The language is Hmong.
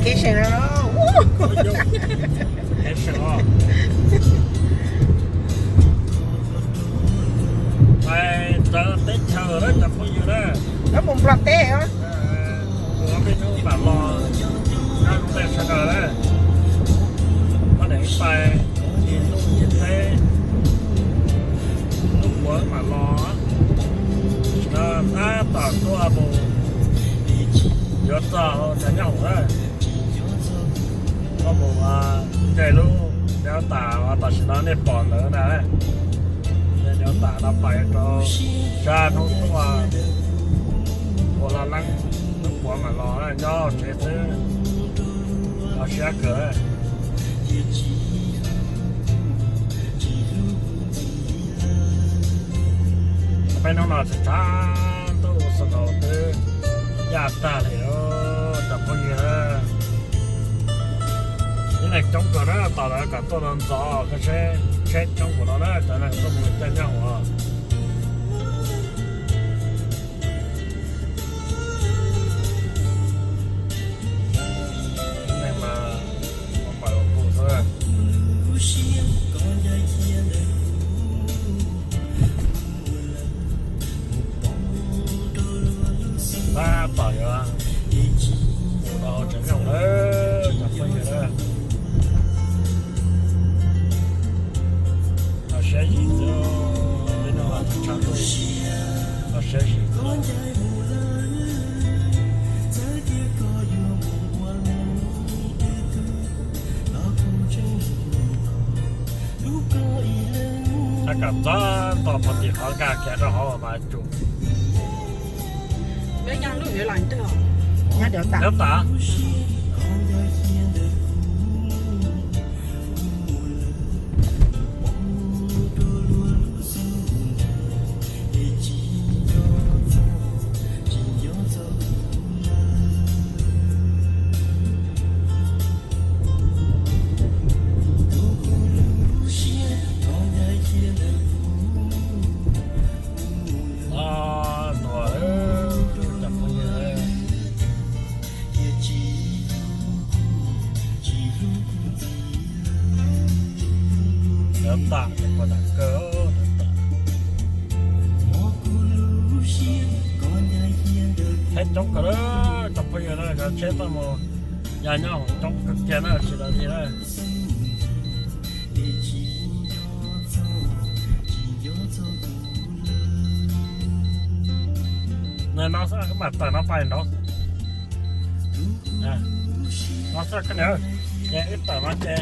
Ib seem no, ib seem os. Pais txawv teb chaws lawm cov phooj ywg na. Nyob mus Nplog teb os. Ua peb hnub mam los, nyob zoo nej sawv daws na. Poj niam ib pais, ib hnub teb, hnub puav mam los. Tam sim no tab tom tuaj mus yuav txog cov nyob hauv na. Tuaj mus nce lub dev tas uas tam sim no nej pom ntawd na. Dev tas no pais rau sab hnub tuaj ua laj leeb, hnub puav mam los na, nyob hauv tsev xwb. Los siab kawg. Peb hnub no tshav tshav ntuj, snow twb yaj tag li os cov phooj ywg. Ib neeg coob kawg na, tos lawv kom tuaj los ntxov, koj seb tsheb coob npaum no na, cov neeg tuaj mus caij nyob hauv. Ib neeg mas ua pawg ua pug xwb. Tab tom yuav mus rau tsev nyob lawm cov phooj ywg na. Los siab zim xwb, peb hnub no tshav ntuj, los siab zim xwb. Tab tom txog nto pov tim qhov nkag kiag rau hauv mas tsum. Nyob tas. Lawv tam, lawv tam kawg, lawv tam. Tsheb coob kawg, cov phooj ywg na, cov tsheb tuaj mus ya nyob hauv coob kawg kiag na, tsis tas li na. No xwb wb mam tawm no pais nraud. No xwb koj niam, ces wb tawm no ces